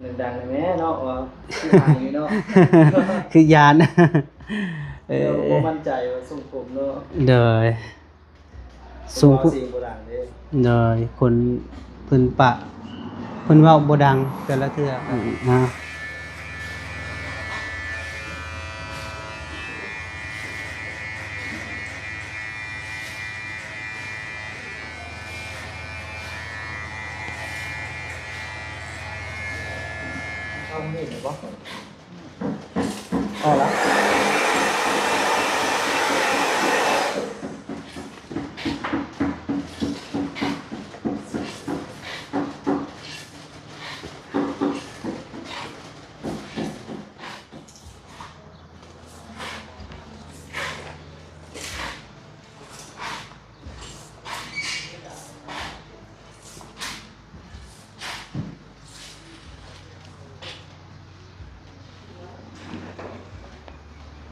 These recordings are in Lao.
ດັງໆ ແດ່ແມ້ເນາະ ວ່າຄືຫາຍຢູ່ເນາະ ຄືຢ້ານ ເອີ ເອີ ບໍ່ໝັ້ນໃຈວ່າຊົງຜົມເນາະ ໂດຍ ຊົງ ສຽງບໍ່ດັງເດ້ ໂດຍ ຄົນເພິ່ນປະ ເພິ່ນເວົ້າບໍ່ດັງແຕ່ລະເທື່ອ ອືມ ນະ. ເອົາມີດໄດ້ບໍ່? ພໍລະ.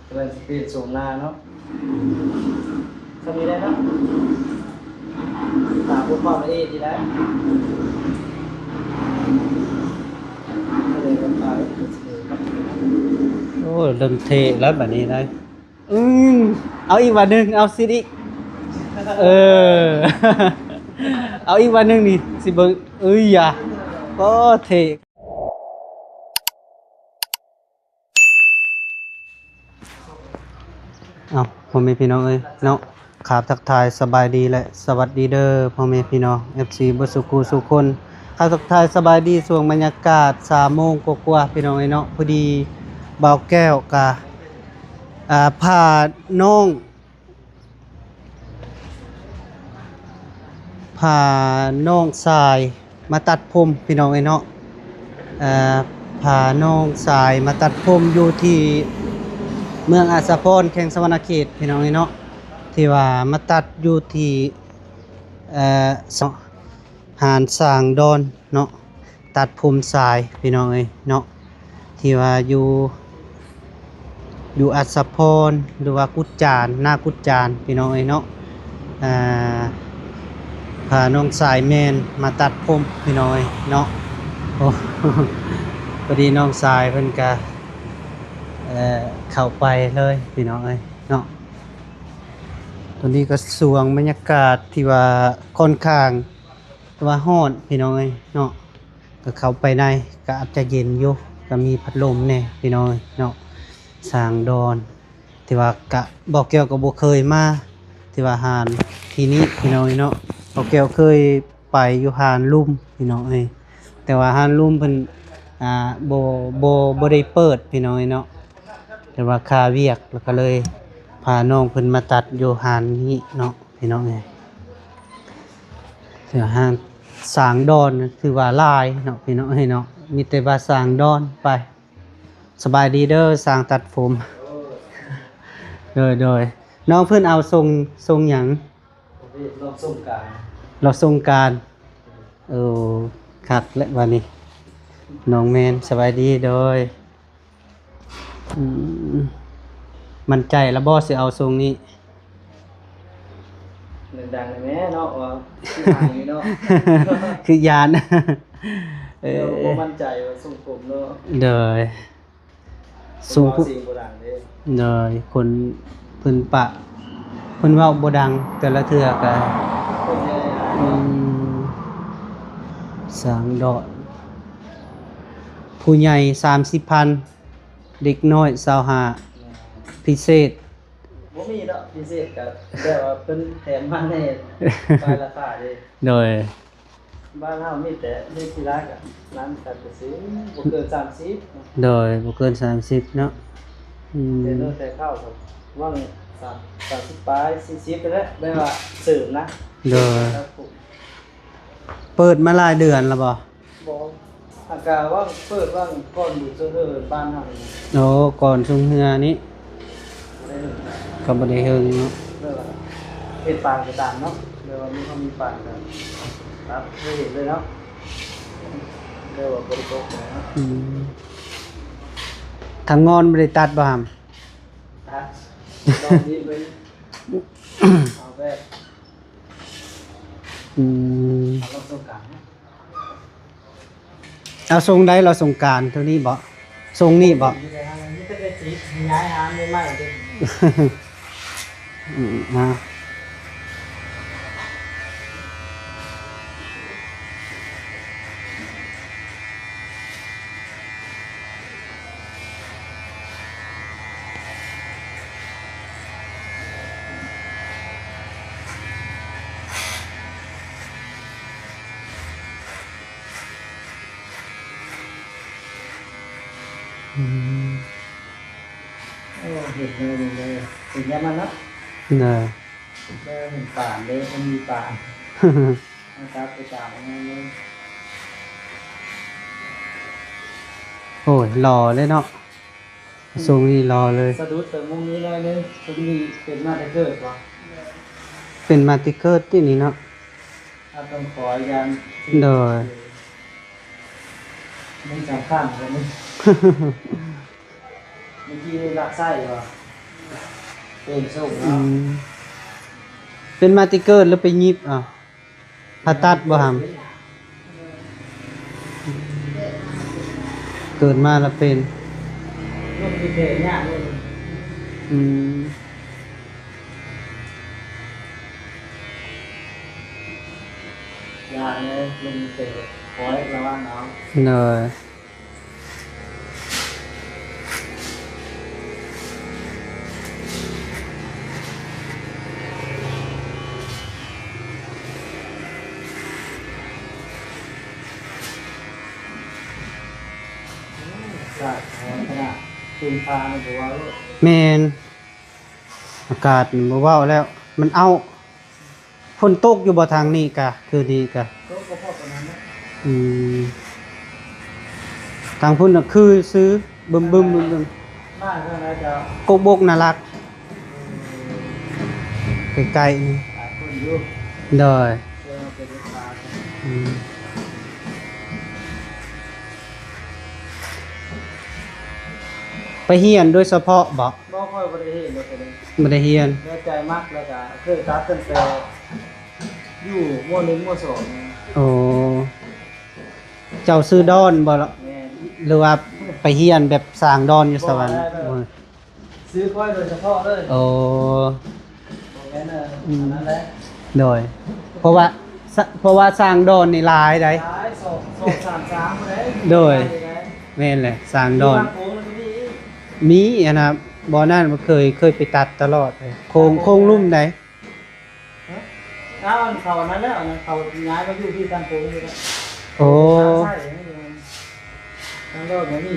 ກຳລັງຊິປ່ຽນໂສມໜ້າເນາະ ສ່ຳນີ້ໄດ້ເນາະ ຕາບໍ່ພອດເອງນີ້ໄດ້ ໂອ້ ເລີ່ມເທ່ແລ້ວບາດນີ້ໄດ໋. ອືມ ເອົາອີກບາດໜຶ່ງ ເອົາຊິດອີກ ເອີ ເອົາອີກບາດໜຶ່ງນີ້ ຊິເບິ່ງ ເອີຍຢາ ກໍເທ່. ເອົ້າ ພໍ່ແມ່ພີ່ນ້ອງເອີຍເນາະ ຂາບທັກທາຍສະບາຍດີ ແລະ ສະຫວັດດີເດີ ພໍ່ແມ່ພີ່ນ້ອງ ເອັຟຊີ ເບິດສູ່ຄູ່ສູ່ຄົນ. ຂາບທັກທາຍສະບາຍດີຊ່ວງບັນຍາກາດສາມໂມງກວ່າໆ ພີ່ນ້ອງເອີຍເນາະ. ພໍດີບ່າວແກ້ວກະ ອ່າ ພານ້ອງ ພານ້ອງຊາຍມາຕັດຜົມ ພີ່ນ້ອງເອີຍເນາະ. ເອີ ພານ້ອງຊາຍມາຕັດຜົມຢູ່ທີ່ເມືອງອາດສະພອນ ແຂວງສະຫວັນນະເຂດ ພີ່ນ້ອງເອີຍເນາະ ທີ່ວ່າມາຕັດຢູ່ທີ່ ເອີ ຮ້ານຊ່າງດອນເນາະ ຕັດຜົມຊາຍ ພີ່ນ້ອງເອີຍເນາະ ທີ່ວ່າຢູ່ ຢູ່ອາດສະພອນ ຫຼືວ່າກຸດຈານ ນາກຸດຈານ ພີ່ນ້ອງເອີຍເນາະ. ອ່າ ພານ້ອງຊາຍແມ່ນມາຕັດຜົມ ພີ່ນ້ອງເອີຍເນາະ. ໂອ້ ພໍດີນ້ອງຊາຍເພິ່ນກະ ເອີ ເຂົ້າໄປເລີຍ ພີ່ນ້ອງເອີຍເນາະ. ຕອນນີ້ກໍຊ່ວງບັນຍາກາດທີ່ວ່າຂ້ອນຂ້າງ ແຕ່ວ່າຮ້ອນ ພີ່ນ້ອງເອີຍເນາະ. ກໍເຂົ້າໄປໃນກໍອາດຈະເຢັນຢູ່ ກໍມີພັດລົມແດ່ ພີ່ນ້ອງເອີຍເນາະ. ຊ່າງດອນ ທີ່ວ່າກະ ບ່າວແກ້ວກໍບໍ່ເຄີຍມາ ທີ່ວ່າຮ້ານທີ່ນີ້ ພີ່ນ້ອງເອີຍເນາະ. ບ່າວແກ້ວເຄີຍໄປຢູ່ຮ້ານລຸ່ມ ພີ່ນ້ອງເອີຍ ແຕ່ວ່າຮ້ານລຸ່ມເພິ່ນ ອ່າ ບໍ່ ບໍ່ ບໍ່ໄດ້ເປີດ ພີ່ນ້ອງເອີຍເນາະ. ແຕ່ວ່າຄາວຽກ ແລ້ວກໍເລີຍພານ້ອງເພິ່ນມາຕັດຢູ່ຮ້ານນີ້ເນາະ ພີ່ນ້ອງເອີຍ. ແຕ່ຮ້ານຊ່າງດອນຖືວ່າຫຼາຍເນາະ ພີ່ນ້ອງເອີຍເນາະ ມີແຕ່ວ່າຊ່າງດອນໄປ. ສະບາຍດີເດີ ຊ່າງຕັດຜົມ. ໂດຍ ໂດຍ ນ້ອງເພິ່ນເອົາຊົງ ຊົງຫຍັງ? ລອບສົງການ ລອບສົງການ. ໂອ້ ຄັກແຫຼະບາດນີ້ ນ້ອງແມນ ສະບາຍດີ. ໂດຍ ອືມ ໝັ້ນໃຈລະບໍ່ ຊິເອົາຊົງນີ້? ດັງໆ ແດ່ແມ້ເນາະ ວ່າຄືຫາຍຢູ່ເນາະ ຄືຢ້ານ ເອີ ບໍ່ໝັ້ນໃຈວ່າຊົງຜົມເນາະ. ໂດຍ ສູງ ສຽງບໍ່ດັງເດ້ ໂດຍ ຄົນເພິ່ນປະ ເພິ່ນເວົ້າບໍ່ດັງແຕ່ລະເທື່ອກະ ອືມ ຊ່າງດອນ ຜູ້ໃຫຍ່ສາມສິບພັນ ເດັກນ້ອຍຊາວຫ້າ ພິເສດ ບໍ່ມີດອກພິເສດ ກະແບບວ່າເພິ່ນແຖມມາໃນປ້າຍລາຄາເດ້. ໂດຍ ບ້ານເຮົາມີແຕ່ເດັກກິລາກັບຮ້ານສັງກະສີ ບໍ່ເກີນສາມສິບເນາະ. ໂດຍ ບໍ່ເກີນສາມສິບເນາະ. ອືມ ແຕ່ເນີແຕ່ເຂົ້າກໍຫວັງສາມ ສາມສິບປາຍ ສີ່ສິບນີ້ແຫຼະ ແບບວ່າເສີມນະ. ໂດຍ ເປີດມາຫຼາຍເດືອນແລ້ວບໍ່? ບໍ່ ອາກາວ່າເປີດວ່າກ່ອນຢູ່ເຊີເຮີບ້ານເຮົານີ້. ໂອ້ ກ່ອນຊຸງເຮືອນີ້ ບໍ່ໄດ້ເຖິງ ກໍບໍ່ໄດ້ເຖິງເນາະ. ແບບວ່າເຮັດປານກໍຕາມເນາະ ແບບວ່າມີເຮົາມີປານກໍຕັດໃຫ້ເຫັນເລີຍເນາະ ແບບວ່າບໍ່ໄດ້ຕົກເລີຍເນາະ. ອືມ ທາງງອນບໍ່ໄດ້ຕັດບໍ່ຫຳ? ຕັດ ລອງດີເບິ່ງ ເອົາແບບ ອືມ ເອົາລອງສົງການເນາະ. ເອົາຊົງໃດລະສົງການ ໂຕນີ້ບໍ? ຊົງນີ້ບໍ? ມີແຕ່ໄດ້ຕິດ ຍ້າຍຮ້ານໃໝ່ໆເດ້. ອືມ ນະ. ອືມ ໂອ້ ເຫັນເລີຍ ເຫັນເລີຍ ເຫັນຍາມນັ້ນເນາະ. ນະ ເອີ ເຫັນປານເດ້ ມັນມີປານ ເອົາຈັບໄປຕາມເອົາເລີຍ. ໂອ້ຍ ຫຼໍ່ເລີຍເນາະ. ຊົງນີ້ຫຼໍ່ເລີຍ. ສະດຸດແຕ່ມຸມນີ້ໜ້ອຍໜຶ່ງ. ຊຸມນີ້ເປັນມາແຕ່ເກີດບໍ່? ເປັນມາແຕ່ເກີດຕິນີ້ເນາະ. ອາ ຕ້ອງຂໍອະນຸຍາດ. ໂດຍ. ມັນສຳຄັນກວ່ານີ້. ເມື່ອກີ້ລັກໄສ້ບໍ່? ເປັນຊົງ ອື ເນາະ. ເປັນມາແຕ່ເກີດ ຫຼືໄປຫຍິບເອົາ? ຜ່າຕັດບໍ່ຫຳ? ເກີດມາລະເປັນ. ອືມ ຢ່າເລີຍ ລຸງເຕີ ຄອຍລະວັງເອົາ. ໂດຍ. ອາກາດຮ້ອນຂະໜາດ ພື້ນຟ້ານີ້ບໍ່ເວົ້າໂລດ. ແມ່ນ ອາກາດນີ້ບໍ່ເວົ້າແລ້ວ ມັນເອົ້າ. ຝົນຕົກຢູ່ບໍ່ທາງນີ້ກະ ຄືນີ້ກະ? ຕົກກໍພໍປານນັ້ນແຫຼະ. ອືມ ທາງພຸ້ນນະຄືຊື່ບຶມໆ ບຶມໆ. ບ້ານເພິ່ນນະເຈົ້າ? ກົກບົກນາລັກ ເອີ ໃກ້ໆ ນີ້. ຫຼາຍຄົນຢູ່. ໂດຍ. ເອີ ໄປເຮັດການ ອືມ ໄປຮຽນໂດຍສະເພາະບໍ່? ບໍ່ ຂ້ອຍບໍ່ໄດ້ຮຽນດອກ. ບໍ່ໄດ້ຮຽນ. ແຕ່ໃຈມັກ ແລ້ວກະເຄີຍຕັດຕັ້ງແຕ່ຢູ່ ມໍໜຶ່ງ ມໍສອງ. ໂອ້ ເຈົ້າຊື່ດອນບໍ່ລະ? ແມ່ນ. ຫຼືວ່າໄປຮຽນແບບສ້າງດອນຢູ່ສະຫວັນ? ບໍ່ ບໍ່ ຊື່ຂ້ອຍໂດຍສະເພາະເລີຍ. ໂອ້ ບໍ່ແມ່ນ ອືມ ອັນນັ້ນແຫຼະ. ໂດຍ. ເພາະວ່າ ສະ ເພາະວ່າສ້າງດອນນີ້ຫຼາຍໃດ໋. ຫຼາຍ ສອງ ສອງສາມສາມພຸ້ນໃດ໋. ໂດຍ. ຫຼາຍໃດ໋. ແມ່ນແຫຼະ ສ້າງດອນ. ຢູ່ບ້ານໂພນກໍມີ. ມີ ອັນນ່າ ບ່ອນນັ້ນເຄີຍ ເຄີຍໄປຕັດຕະຫຼອດເລີຍ ໂຄງ ໂຄງລຸ່ມໃດ໋. ຮະ? ອ້າວ ອັນເຂົາອັນນັ້ນແຫຼະ ອັນນັ້ນເຂົາຍ້າຍມາຢູ່ທີ່ທາງໂຄງນີ້ແຫຼະ. ໂອ້ ທາງດອກນີ້.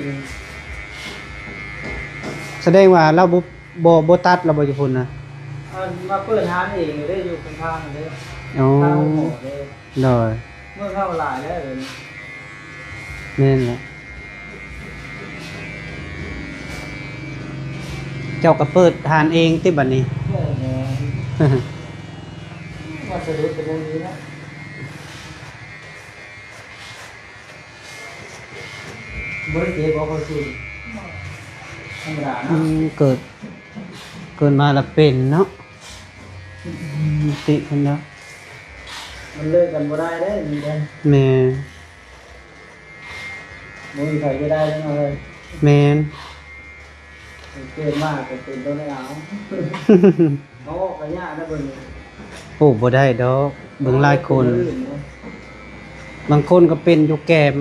ສະແດງວ່າລາວບໍ່ ບໍ່ ບໍ່ຕັດລະບໍ່ຢູ່ພຸ້ນນະ? ອັນມາເປີດຮ້ານເອງເດ້ ຢູ່ເທິງທາງເດ້. ໂອ້ ທາງໂຮງໝໍເດ້. ໂດຍ. ເມືອງເຮົາຫຼາຍແລ້ວດຽວນີ້. ແມ່ນແຫຼະ. ເຈົ້າກໍເປີດຮ້ານເອງຕິບັດນີ້? ເປີດແລ້ວ. ວັດສະດຸດກໍບໍ່ມີແລ້ວ. ບໍ່ໄດ້ເຈັບບໍ່ ເຂົ້າສູນ? ທຳມະດາເນາະ. ອືມ ເກີດ ເກີດມາລະເປັນເນາະ. ອືມ ຕິເພິ່ນເນາະ. ມັນເລີກກັນບໍ່ໄດ້ເດ້ ນີ້ເດ້. ແມ່ນ. ບໍ່ມີໃຜຈະໄດ້ເນາະເອີຍ. ແມ່ນ. ເກີດມາກໍເປັນໂຕໄດ້ເອົາ. ເອົາອອກກໍຍາກນະເບິ່ງ. ໂອ້ ບໍ່ໄດ້ດອກ ເບິ່ງຫຼາຍຄົນ. ບາງຄົນກໍເປັນຢູ່ແກ້ມ.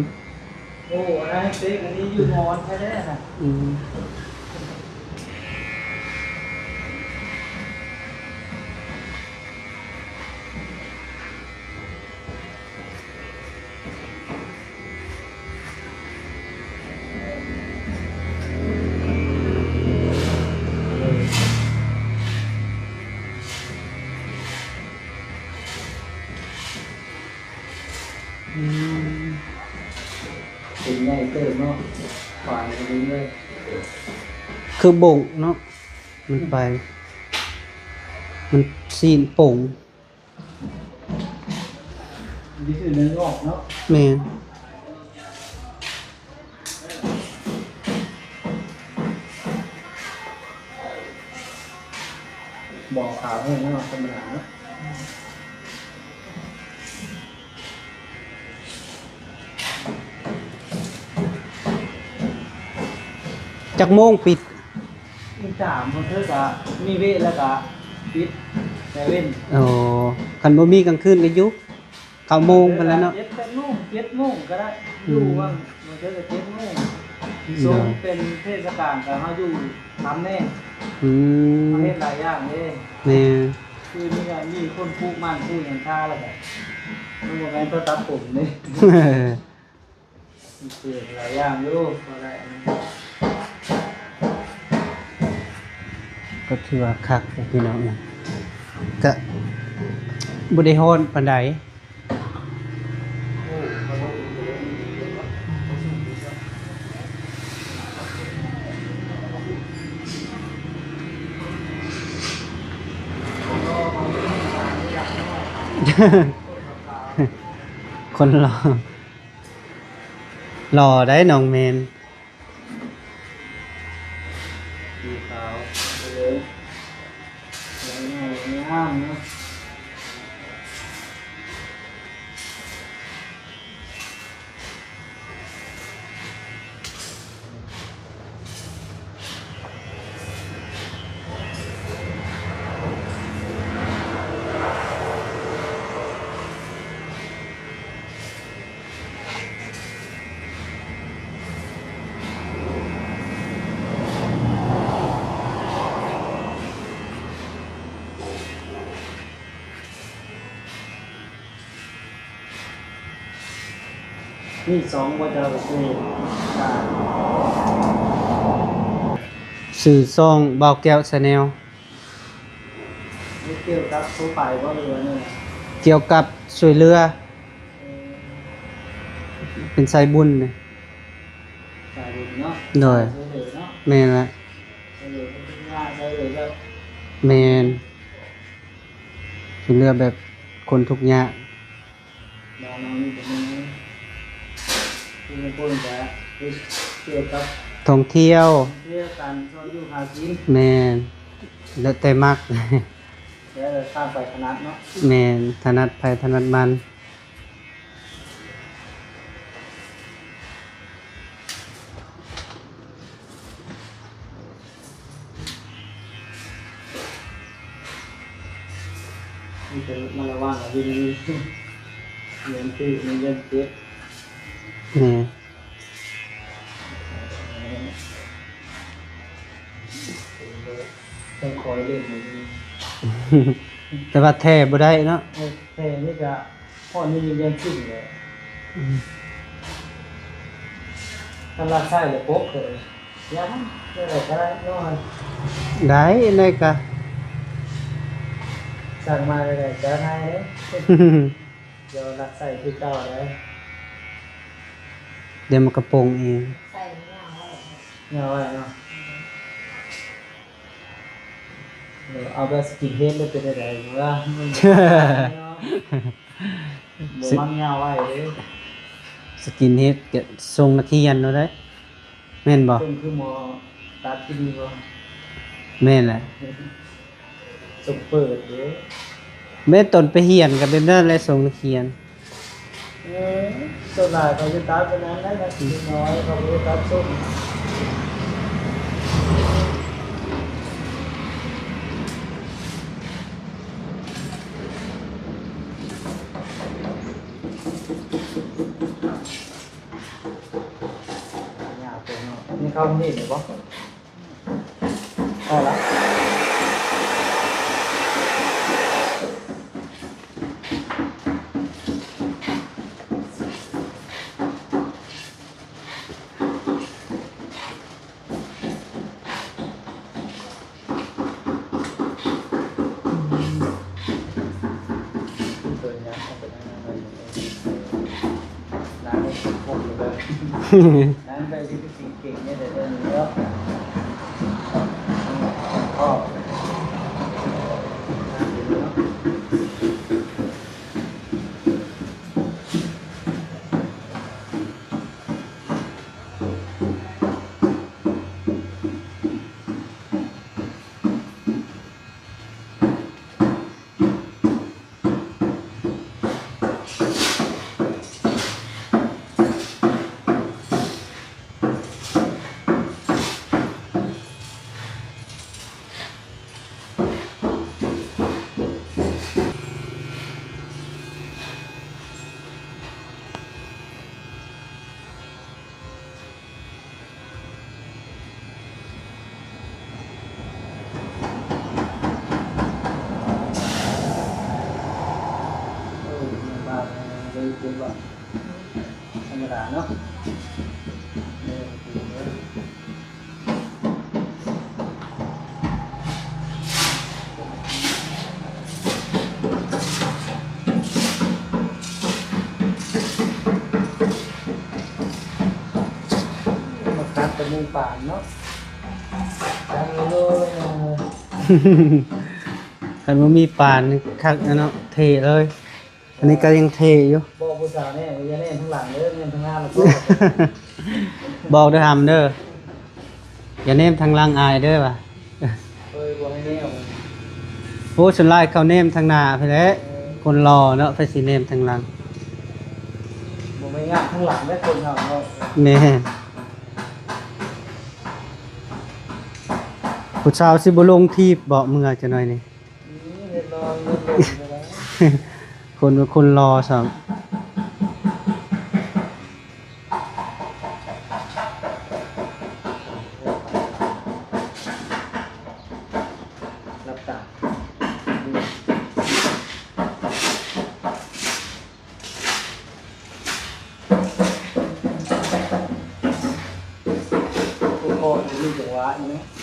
ໂອ້ ອັນນັ້ນເປັນ ອັນນີ້ຢູ່ໝອນແທ້ໆນະ. ອືມ. ອືມ ເປັນໃຫຍ່ເຕີບເນາະ ຂວາງກະເປັນເລີຍ ຄືບົ້ງເນາະ ມັນໄປ ມັນຊີ້ນປົງ. ນີ້ຄືເນື້ອງອກເນາະ. ແມ່ນ. ບໍ່ຂາວແຮງເນາະ ທຳມະດາເນາະ. ຈັກໂມງປິດ? ຕີສາມ ບາງເທື່ອກະມີເວະແລ້ວກະປິດແຕ່ເວັນ. ໂອ້ ຄັນບໍ່ມີກາງຄືນກະຢູ່ ເກົ້າໂມງພຸ້ນແຫຼະເນາະ. ເຈັດ ແປດໂມງ ເຈັດໂມງກະໄດ້. ອືມ ຢູ່ວ່າງ ບາງເທື່ອກະເຈັດໂມງ. ໂດຍ ຊ່ວງເປັນເທດສະການກະເຮົາຢູ່ ສາມແນວ. ອືມ ເຮົາເຮັດຫຼາຍຢ່າງເດ້. ແມ່ນ ຄືນີ້ກະມີຄົນປູກມັນປູກຫຍັງທ່າແລ້ວກະ ມັນບໍ່ແມ່ນແຕ່ຕັດຜົມເດ້. ມີຫຼາຍຢ່າງຢູ່ ພໍໄດ້ ກະຖືວ່າຄັກແຫຼະພີ່ນ້ອງເອີຍ ກະບໍ່ໄດ້ຮ້ອນປານໃດ. ຄົນຫຼໍ່ ຫຼໍ່ໄດ໋ນ້ອງແມນ. ສີຂາວ ເອີ ງາມເນາະ. ມີຊ່ອງບໍ່ ເຈົ້າກະຊື່ ຊື່ຊ່ອງບ່າວແກ້ວ Channel. ກ່ຽວກັບທົ່ວໄປບໍ່ ຫຼືວ່າແນວໃດ? ກ່ຽວກັບຊ່ວຍເຫຼືອ ເອີ ເປັນສາຍບຸນນີ້. ສາຍບຸນເນາະ. ໂດຍ ຊ່ວຍເຫຼືອເນາະ. ແມ່ນລະ ຊ່ວຍເຫຼືອຄົນທຸກຍາກ ຊ່ວຍເຫຼືອແບບ ແມ່ນ ຊ່ວຍເຫຼືອແບບຄົນທຸກຍາກ. ທ່ອງທ່ຽວ ທ່ອງທ່ຽວ ການຊ່ອຍຢູ່ຫາກິນ. ແມ່ນ ແລ້ວແຕ່ມັກ ແລ້ວແຕ່ທາງໃຜຖະໜັດເນາະ. ແມ່ນ ຖະໜັດໃຜຖະໜັດມັນ. ມີແຕ່ມາລະວັງເອົາຢູ່ໃນນີ້ ເງິນຖືກ ເງິນເກັບ. ແມ່ນ ຕ້ອງຄອຍເຫຼັ້ນຢູ່ ແຕ່ວ່າແທ້ບໍ່ໄດ້ເນາະ. ເອີ ແທ້ນີ້ກະ ພໍມີເລື່ອງກິນແຫຼະ. ອືມ ຄັນລັກໄສ້ແລ້ວປົກເລີຍ ຢ່າ ແນວໃດກະໄດ້ເນາະ. ໄດ້ ອັນໃດກະ ສັ່ງມາແນວໃດກະໄດ້ເດ້. ດຽວລັກໄສ້ຄືເກົ່າເດ້ ດຽວມັນກະປົງເອງ. ໃສ່ຍາວໄວ້ ຍາວໄວ້ເນາະ. ເອີ ເອົາແບບສະກິນເຮດເລີຍ ເປັນຈັ່ງໃດວະ? ບໍ່ມັນຍາວໄວ້ເດ້. ສະກິນເຮດກະຊົງນັກຮຽນໂລດເດ້ ແມ່ນບໍ່? ຊົງຄືໝໍຕັດທີ່ນີ້ບໍ່? ແມ່ນແຫຼະ ຊົງເປີດເດ້. ແມ່ນ ຕອນໄປຮຽນກະແບບນັ້ນແຫຼະ ຊົງນັກຮຽນ. ເອີ ສ່ວນຫຼາຍເຂົາຈະຕັດປານນັ້ນແຫຼະ ເດັກນ້ອຍເຂົາບໍ່ໄດ້ຕັດຊົງ. ຍາວເກີນເນາະ ນີ້ເຂົ້າໂຮງຮຽນຢູ່ບໍ່? ພໍລະ. ເປັນວ່າທຳມະດາເນາະ. ມາຄັດແຕ່ໝູ່ປານເນາະ ຈັງເລີຍ. ຄັນບໍ່ມີປານນີ້ຄັກແລ້ວເນາະ ເທ່ເລີຍ. ອັນນີ້ກໍຍັງເທຢູ່. ບອກຜູ້ສາວແດ່ວ່າຢ່າແນມທາງຫຼັງເດີ ແນມທາງໜ້າແລ້ວກໍ ບອກເດີຫຳເດີ ຢ່າແນມທາງຫຼັງອາຍເດີວ່າ. ເອີຍ ບໍ່ໃຫ້ແນມ. ໂອ້ ສ່ວນຫຼາຍເຂົາແນມທາງໜ້າພຸ້ນແຫຼະ. ເອີ ຄົນຫຼໍ່ເນາະ ໃຜຊິແນມທາງຫຼັງ. ບໍ່ແມ່ນງາມທາງຫຼັງເດ້ຄົນເຮົາເນາະ. ແມ່ນ. ຜູ້ສາວຊິບໍ່ລົງຖີບເບາະເມື່ອຈັກໜ້ອຍນີ້? ອືມ ເຮັດລອງ ເຮັດລົງກໍໄດ້. ຄົນເປັນຄົນຫຼໍ່ຊ້ຳ. ຫຼັບຕາ.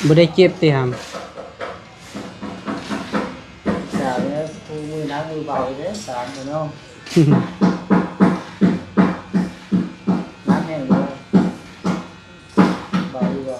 ບໍ່ໄດ້ເຈັບຕິຫຳ? ສາວນີ້ຄູ່ມືໜັກມືເບົາເດ້ ສາວເນາະ. ໜັກແຮງຢູ່ ເບົາຢູ່ບໍ່?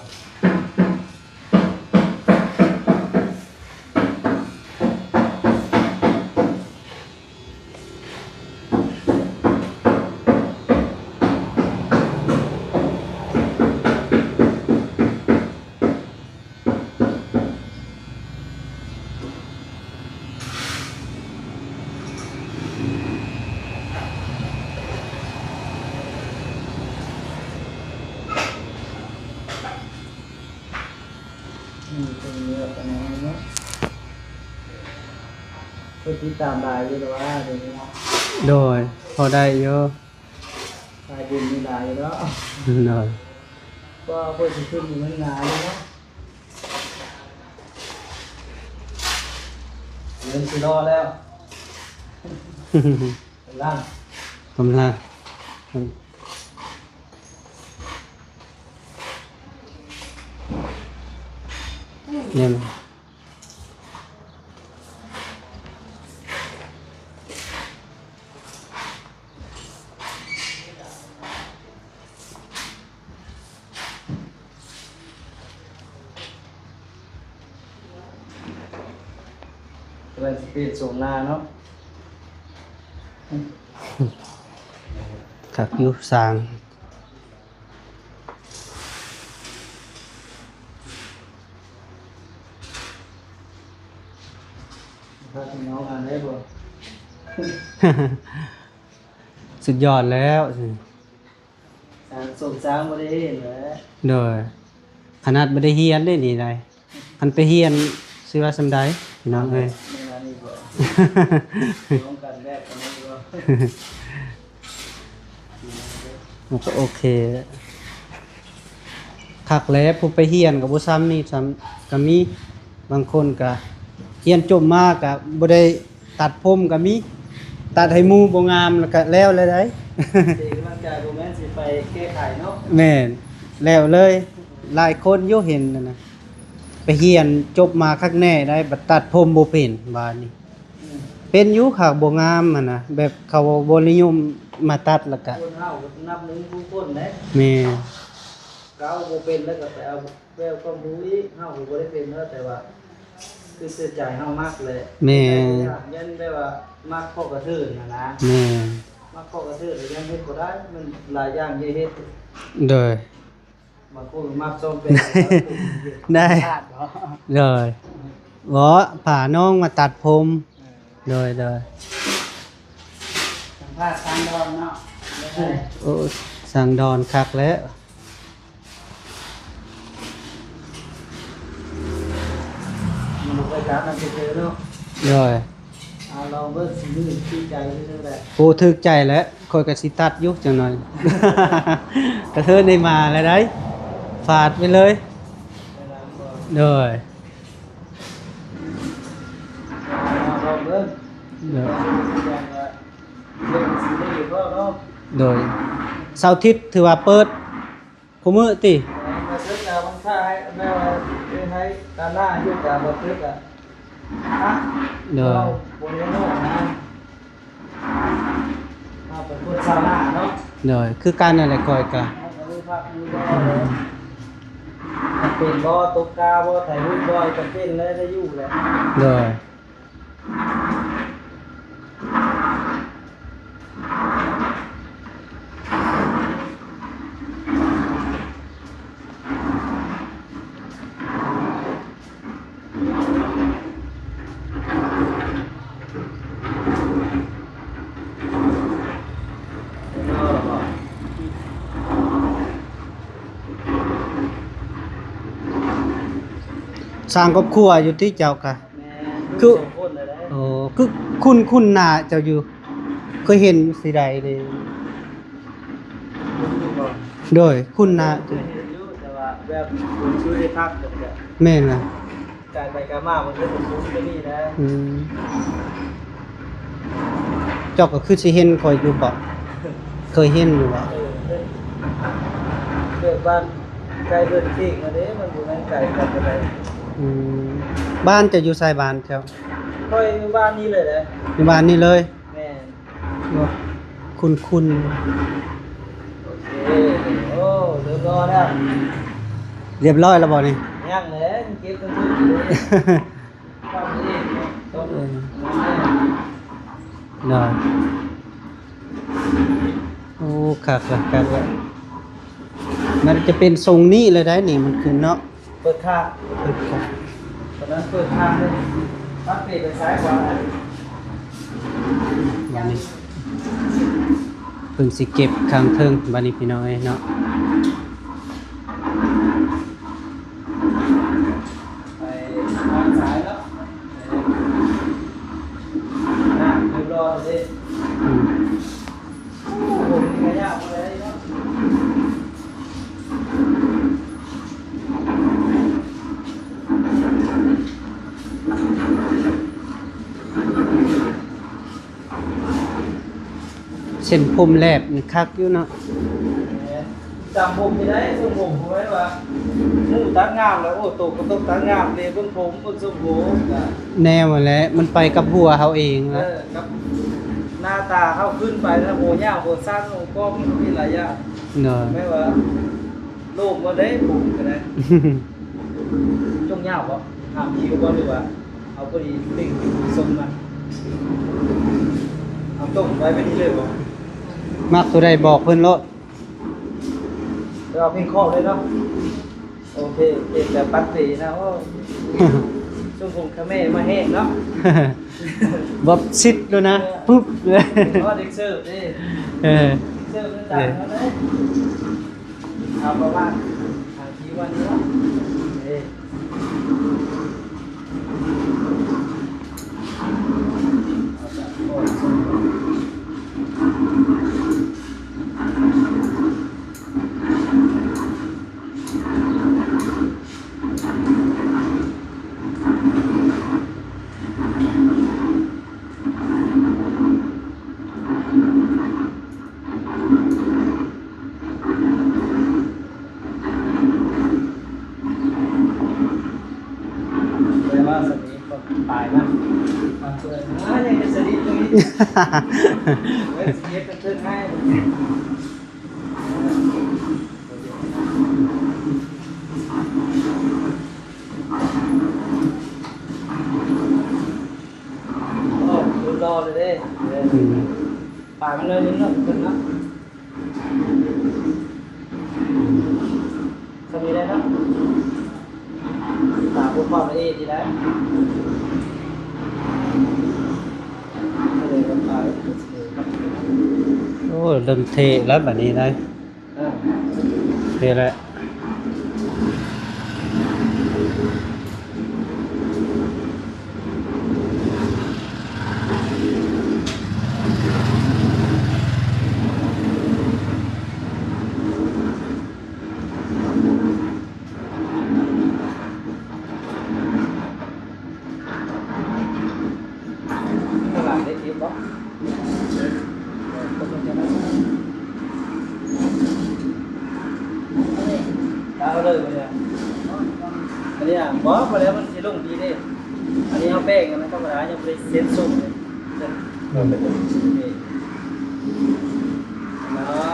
ອືມ ເປັນເນື້ອປານນັ້ນເນາະ. ເພິ່ນຕິດຕາມຫຼາຍຢູ່ແລ້ວວ່າ ດຽວນີ້ເນາະ. ໂດຍ ພໍໄດ້ຢູ່. ສາຍບຸນນີ້ຫຼາຍຢູ່ເນາະ. ໂດຍ. ກໍເພິ່ນຊິຂຶ້ນຢູ່ເມືອງນາຢູ່ເນາະ. ເລີ່ມຊິລໍແລ້ວ. ກຳລັງ ກຳລັງ ແມ່ນ. ກຳລັງຊິປ່ຽນໂສມໜ້າເນາະ. ຄັກຢູ່ຊ່າງ. ພາພີ່ນ້ອງອ່ານໄດ້ບໍ່? ສຸດຍອດແລ້ວ. ຊ່າງສົມຊ່າງບໍ່ໄດ້ເຫັນແຫຼະ. ໂດຍ. ຂະໜາດບໍ່ໄດ້ຮຽນເດ້ນີ້ໄດ໋. ຄັນໄປຮຽນຊິວ່າສ່ຳໃດພີ່ນ້ອງເອີຍ. ແມ່ນອັນນີ້ບໍ່? ລວມກັນແບບອັນນີ້ບໍ່? ມັນກໍໂອເຄ. ຄັກແຫຼະ ຜູ້ໄປຮຽນກໍບໍ່ຊ່ຳນີ້ ຊ່ຳ ກໍມີ. ບາງຄົນກໍຮຽນຈົບມາກໍບໍ່ໄດ້ຕັດຜົມກໍມີ. ຕັດໃຫ້ໝູ່ບໍ່ງາມ ແລ້ວກໍແລ້ວແລ້ວໃດ໋. ເສກຳລັງໃຈ ບໍ່ແມ່ນຊິໄປແກ້ໄຂເນາະ. ແມ່ນ. ແລ້ວເລີຍ. ຫຼາຍຄົນຢູ່ເຫັນນັ້ນນະ. ໄປຮຽນຈົບມາຄັກແນ່ໄດ໋ ບັດຕັດຜົມບໍ່ເປັນບາດນີ້. ອືມ ເປັນຢູ່ ຫາກບໍ່ງາມຫັ້ນນະ ແບບເຂົາບໍ່ນິຍົມມາຕັດ ແລ້ວກະ ຄົນເຮົານັບໜຶ່ງຜູ້ຄົນເດ້. ແມ່ນ. ເຂົາບໍ່ເປັນແລ້ວກໍໄປເອົາແວວຄວາມຮູ້ອີກ. ເຮົາກໍບໍ່ໄດ້ເປັນເນາະ ແຕ່ວ່າຄືເຊື່ອໃຈເຮົາມັກແຫຼະ. ແມ່ນ. ຢ້ານແບບວ່າມັກເຄາະກະເທີນຫັ້ນນະ. ແມ່ນ. ມັກເຄາະກະເທີນແລ້ວຍັງເຮັດບໍ່ໄດ້ ມັນຫຼາຍຢ່າງທີ່ເຮັດ. ໂດຍ. ບາງຄົນມັກຊອງແປງ ໄດ້ ໂດຍ. ບໍ່ ພານ້ອງມາຕັດຜົມ. ເອີ ໂດຍ ໂດຍ. ສຳພາດຊ່າງດອນເນາະ. ໂອ້ ຊ່າງດອນຄັກແລ້ວ. ມັນບໍ່ເຄີຍຕັດນຳຈັກເທື່ອເນາະ. ໂດຍ. ເອົາລອງເບິ່ງສີມືຖືກໃຈຄືຈັ່ງໃດ. ໂອ້ ຖືກໃຈແຫຼະ ຂ້ອຍກໍຊິຕັດຢູ່ຈັກໜ່ອຍ. ກະເທີນໄດ້ມາແລ້ວໄດ໋ ຟາດໄປເລີຍ. ໂດຍ. ເອົາລອງເບິ່ງ. ໂດຍ. ຢ່າງວ່າ ເລື່ອງຊີວິດເນາະ. ໂດຍ ເສົາອາທິດຖືວ່າເປີດ ຄູ່ມື້ຕິ? ມາເຊີນກັນ ມັນຄ້າຍແບບວ່າເຮັດໃຫ້ຕາໜ້າຢູ່ການບັນທຶກອະ. ໂດຍ ເຮົາບໍ່ໄດ້ໂນ້ນະ ເຮົາເປັນຄົນຊາວນາເນາະ. ໂດຍ ຄືກັນນັ້ນແຫຼະ ຂ້ອຍກະ ເຮົາກະມີພັກມີແນວ ອືມ ຈຳເປັນບໍ່ ຕົກກາບໍ່ ໄຖຮຸ້ນບໍ່ ຈຳເປັນແລ້ວໄດ້ຢູ່ແຫຼະ. ໂດຍ ສ້າງຄອບຄົວຢູ່ຕິເຈົ້າກະ? ແມ່ນ ຄື ສອງຄົນແລ້ວເດ້. ໂອ້ ຄືຄຸ້ນໆໜ້າເຈົ້າຢູ່ ເຄີຍເຫັນຢູ່ທີ່ໃດເດ? ໂດຍ ຄຸ້ນໜ້າ ເຄີຍເຫັນຢູ່ ແຕ່ວ່າແບບບໍ່ເຄີຍໄດ້ທັກກັນ. ແມ່ນລະ ກາຍໄປກາຍມາ ມັນເປັນຄົນຕົວນີ້ນະ. ອືມ ເຈົ້າກໍຄືຊິເຫັນຂ້ອຍຢູ່ບໍ? ເຄີຍເຫັນຢູ່ບໍ? ເອີ ເກີດບ້ານໃກ້ເຮືອນເຂງຫັ້ນເດ້ ມັນຢູ່ໃນໄກກັນປານໃດ. ອືມ ບ້ານເຈົ້າຢູ່ໃສ ບ້ານເຈົ້າ? ຂ້ອຍຢູ່ບ້ານນີ້ເລີຍແຫຼະ. ຢູ່ບ້ານນີ້ເລີຍ? ແມ່ນ. ໂອ້ ຄຸ້ນໆ. ໂອເຄ ໂອ້ ເລີ່ມລໍແລ້ວ. ຮຽບຮ້ອຍແລ້ວບໍ່ນີ້? ຍັງແຫຼະ ຍັງເກັບກັນຢູ່. ເອີ ໂດຍ ໂອ້ ຄັກລະ ຄັກລະ. ມັນຈະເປັນຊົງນີ້ເລີຍໄດ໋ນີ້ ມັນຂຶ້ນເນາະ. ເປີດຂ້າງ ເປີດຂ້າງ ຕອນນັ້ນເປີດຂ້າງເລີຍ ປັບເປໄປຊ້າຍຂວາ. ບາດນີ້ເພິ່ນຊິເກັບຂ້າງເທິງ ບາດນີ້ພີ່ນ້ອງເອີຍເນາະ. ໄປທາງຊ້າຍເນາະ ເອີ ນະ ເດີນລໍເດ້. ອືມ ໂອ້ ໂຫ ນີ້ກະຍາກບໍ່ໄດ້ເນາະ. ເສັ້ນຜົມແຫຼບນີ້ຄັກຢູ່ເນາະ. ແມ່ນ ຈຳຜົມນີ້ໄດ້ ຊົງຜົມ ເພາະວ່າໝູ່ຕັດງາມແລ້ວ ໂອ້ ໂຕກະຕົກຕັດງາມເດ້ ເບິ່ງຜົມ ເບິ່ງຊົງຜົມ ກະ ແນວຫັ້ນແຫຼະ ມັນໄປກັບຫົວເຮົາເອງ ເອີ ນະ ກັບໜ້າຕາເຮົາຂຶ້ນໄປນະ ຫົວຍາວ ຫົວສັ້ນ ຫົວກອມ ມັນມີຫຼາຍຢ່າງ. ໂດຍ ແມ່ນວ່າໂລກບໍ່ໄດ້ຜົມກະໄດ້. ຈົ່ງຍາວບໍ່? ຖາມຄິວບໍ່ ຫຼືວ່າເອົາພໍດີເປັງຊົງມາ? ເອົາຕົງໄວ້ແບບນີ້ເລີຍບໍ່? ມັກໂຕໃດບອກເພິ່ນໂລດ. ເອົາເພງຄອບເລີຍເນາະ. ໂອເຄ ໂອເຄ ແບບປັດເປນະ. ໂອ້ ຊົງຜົມຂະແໝມາແຫ້ງເນາະ. ບັບຊິດໂລດນະ ເອີ ປຶບເລີຍ. ເພາະວ່າເດັກເສີບເດ້. ເອີ ເດັກເສີບເດີ. ເອີ ເອົາປະມານ ອ່າ ທີ່ວ່ານີ້ເນາະ. ເອີ ເອົາຈາກກ່ອນ. ແຕ່ວ່າສະໜິດກໍຕາຍນະ. ອ່າ ຍັງເປັນສະໜິດຢູ່ນີ້. ເອີ ສະໜິດກໍເຖິງໃຫ້. ໂອ້ ຫຼຸດຫຼໍ່ເລີຍເດ້. ອືມ ປາກມັນໜ້ອຍໜຶ່ງເນາະ ເພິ່ນເນາະ. ສ່ຳນີ້ໄດ້ເນາະ ຕາບໍ່ພອດລະເອດດີໄດ໋. ໂອ້ ເລີ່ມເທແລ້ວບາດນີ້ໄດ໋. ເອີ ເທແລ້ວ. ຕະຫຼາດໄດ້ເກັບບໍ່? ເອົາເລີຍບັດນີ້ ອັນນີ້ນະ ບໍ່ ພໍແລ້ວ ມັນຊິລົງດີເດ້. ອັນນີ້ເຮົາແປງ ອັນນັ້ນທຳມະດາ ຍັງບໍ່ໄດ້ເຊັນຊົງເດ້. ນ້ອ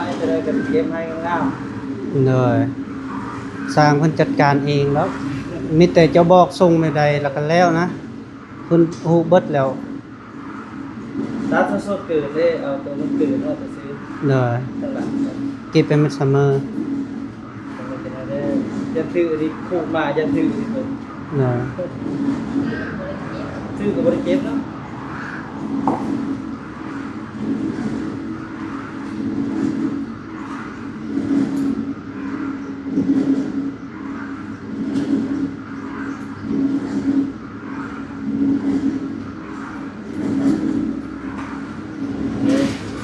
ຍ ຈະໄດ້ກັນເກັບໃຫ້ງາມໆ. ໂດຍ ຊ່າງເພິ່ນຈັດການເອງດອກ ມີແຕ່ເຈົ້າບອກຊົງແນວໃດ ແລ້ວກໍແລ້ວນະ. ເພິ່ນຮູ້ເບິດແລ້ວ. ຕັດສົດໆ ເກີດເດ້ ເອົາໂຕມັນເກີດອອກຊື່ໆ. ໂດຍ ທາງຫຼັງ ເກັບໃຫ້ມັນສະເໝີ. ຢ່າຖືນີ້ ຂູດມາຢ່າຖືນີ້ເພິ່ນ. ໂດຍ ຖືກໍບໍ່ໄດ້ເກັບເນາະ.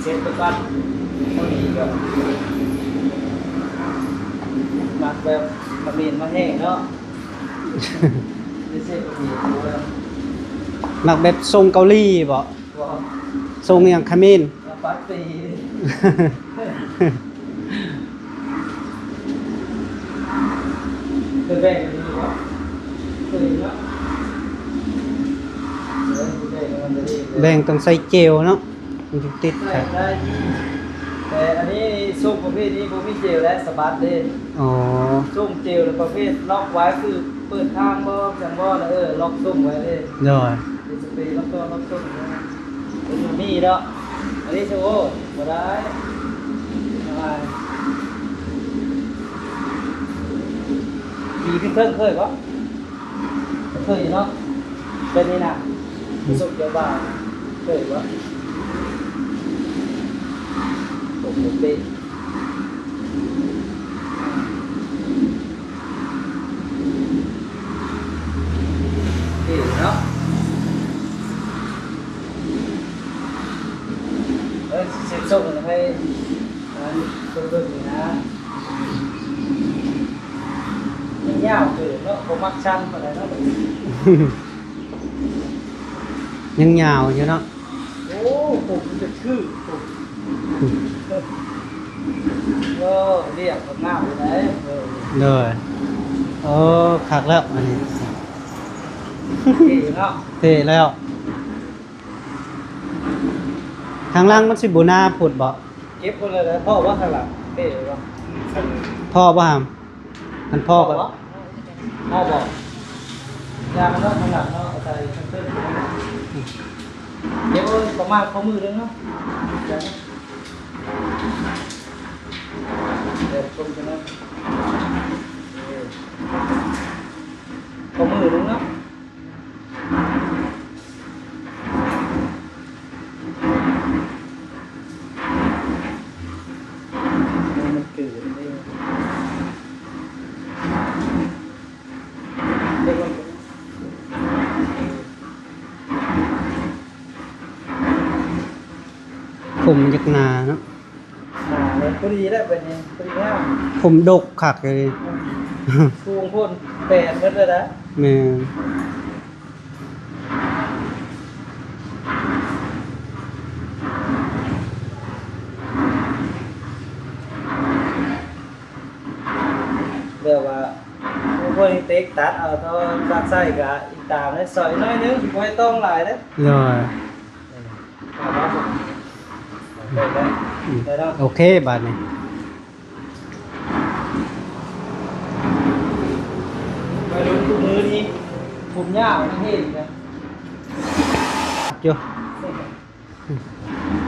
ເຊັດໄປກ່ອນ ພໍດີກໍມັກແບບຂະເໝນມາແຫ້ງເນາະ. ໄດ້ເຊັດກະເໝນຢູ່ເວີ້ຍ. ມັກແບບຊົງເກົາຫຼີບໍ? ບໍ່ ຊົງຫຍັງ ຂະເໝນ? ປາກຕີ ເພິ່ນແບ່ງກັນດີບໍ່? ເຄີຍເນາະ ເອີ ແບ່ງກັນມັນກະດີ ແບ່ງຕ້ອງໃສ່ເຈວເນາະ ມັນຈຶ່ງຕິດ. ໃສ່ໄດ້ ແຕ່ອັນນີ້ຊົງປະເພດນີ້ບໍ່ມີເຈວ ແລະ ສະບັດເດ້. ອໍ ຊົງເຈວ ແລະ ປະເພດລັອກໄວ້ ຄືເປີດທາງບໍ່ ຫຍັງບໍ່ ເອີ ລັອກຊົງໄວ້ເດ້. ໂດຍ ເປັນສະເປລັອກ ລັອກຊົງ ເປັນແບບນີ້ເນາະ. ອັນນີ້ຊະ ໂອ້ ບໍ່ໄດ້ ບໍ່ໄດ້. ມີຂຶ້ນເທິງເຄີຍບໍ່? ເຄີຍຢູ່ເນາະ ແບບນີ້ນະ ປະສົບເຈົ້າບ່າວເຄີຍບໍ່? ໂອ້ໂຫ ເຕະ ເຕະເນາະ. ເອີ ຊິເຊັດສົ່ງໃຫ້ ອັນ ເພິ່ນເບິ່ງນີ້ນະ. ມັນຍາວເກີນເນາະ ບໍ່ມັກຊັນປານໃດເນາະ. ຍັງຍາວຢູ່ເນາະ. ໂອ້ ຜົມຈະຄື ໂອ້ ລຽບງາມຢູ່ໃດ. ໂດຍ ໂອ້ ຄັກແລ້ວອັນນີ້ ເທ່ເນາະ ເທ່ແລ້ວ. ທາງຫຼັງມັນຊິບໍ່ໜາໂພດບໍ? ເກັບໝົດເລີຍ ພໍບໍ່ທາງຫຼັງ ເທ່ບໍ່? ພໍບໍ່ຫຳ? ມັນພໍບໍ່? ພໍບໍ່? ຢ່າງເນາະ ທາງຫຼັງເນາະ ໃສ່ເທິງ ເກັບປະມານຂໍ້ມືໜຶ່ງເນາະ ເດີ ຂໍ້ມືໜຶ່ງເນາະ. ຜົມຢາກໜາເນາະ. ອ່າ ແມ່ນ ພໍດີແລ້ວ ແບບນີ້ພໍດີງາມ. ຜົມດົກຄັກເລີຍ ສູງໂພດ ແປນເບິດເລີຍນະ. ແມ່ນ ແບບວ່າ ໂອ້ຍ ເຕັກຕັດເອົາ ຖ້າຕັດໃສ່ກະອີກຕາມໄດ້ ຊອຍໜ້ອຍໜຶ່ງ ບໍ່ໃຫ້ຕ້ອງຫຼາຍເດ້. ໂດຍ ອືມ ໂອເຄ ບາດນີ້ ໄປລຸ້ນຄູ່ມືນີ້ ຜົມຍາວ ມັນເຫັນນະ ຢູ່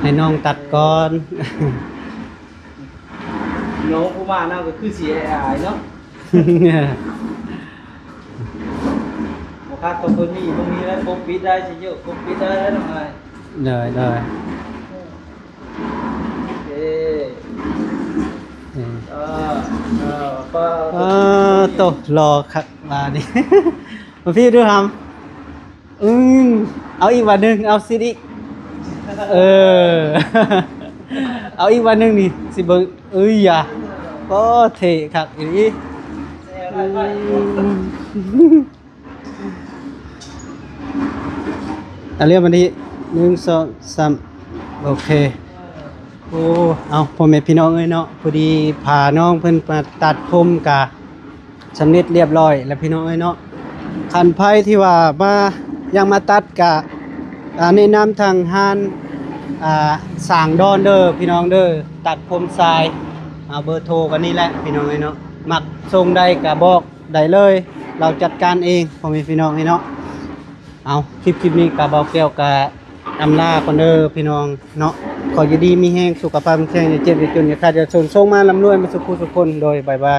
ໃຫ້ນ້ອງຕັດກ່ອນ. ນ້ອງຜູ້ມານຳກໍຄືຊິອາຍໆເນາະ. ບໍ່ຄັກກໍເພິ່ນມີ ບໍ່ມີແລ້ວ ປົກປິດໄດ້ຊິຢູ່ ປົກປິດໄດ້ແລ້ວນ້ອງອາຍ. ໂດຍ ໂດຍ ເອີ ເອີ ເອີ ປ້າ ໂຕ ຫຼໍ່ຄັກບາດນີ້. ມາພີ້ດູຫຳ. ອືມ ເອົາອີກບາດໜຶ່ງ ເອົາຊິດອີກ ເອີ ເອົາອີກບາດໜຶ່ງນີ້ ຊິເບິ່ງ. ເອີຍ ໂອ້ ເທ່ຄັກອີ່ຫຼີ. ອືມ ເອົາເລື່ອງມານີ້ ໜຶ່ງ ສອງ ສາມ ໂອເຄ. ໂອ້ ເອົາ ພໍ່ແມ່ພີ່ນ້ອງເອີຍເນາະ ພໍດີພານ້ອງເພິ່ນມາຕັດຜົມກະ ສຳເລັດລຽບຮ້ອຍແລ້ວພີ່ນ້ອງເອີຍເນາະ. ຄັນໃຜທີ່ວ່າມາ ຢາກມາຕັດກະ ອ່າ ແນະນຳທາງຮ້ານ ອ່າ ສ້າງດອນເດີພີ່ນ້ອງເດີ ຕັດຜົມຊາຍ. ເອົາເບີໂທກັນນີ້ແຫຼະພີ່ນ້ອງເອີຍເນາະ. ມັກຊົງໃດກະບອກໄດ້ເລີຍ ລາວຈັດການເອງ ພໍ່ແມ່ພີ່ນ້ອງເອີຍເນາະ. ເອົາ ຄລິບ ຄລິບນີ້ກະ ບ່າວແກ້ວກະອຳລາກ່ອນເດີພີ່ນ້ອງເນາະ. ຂໍຢູ່ດີມີແຮງ ສຸຂະພາບແຂງ ຢ່າເຈັບ ຢ່າຈົນ ຢ່າຂາດ ຢ່າຈົນ ໂຊກມາ ລ່ຳລວຍມາສູ່ຜູ້ສູ່ຄົນ. ໂດຍ ບາຍບາຍ.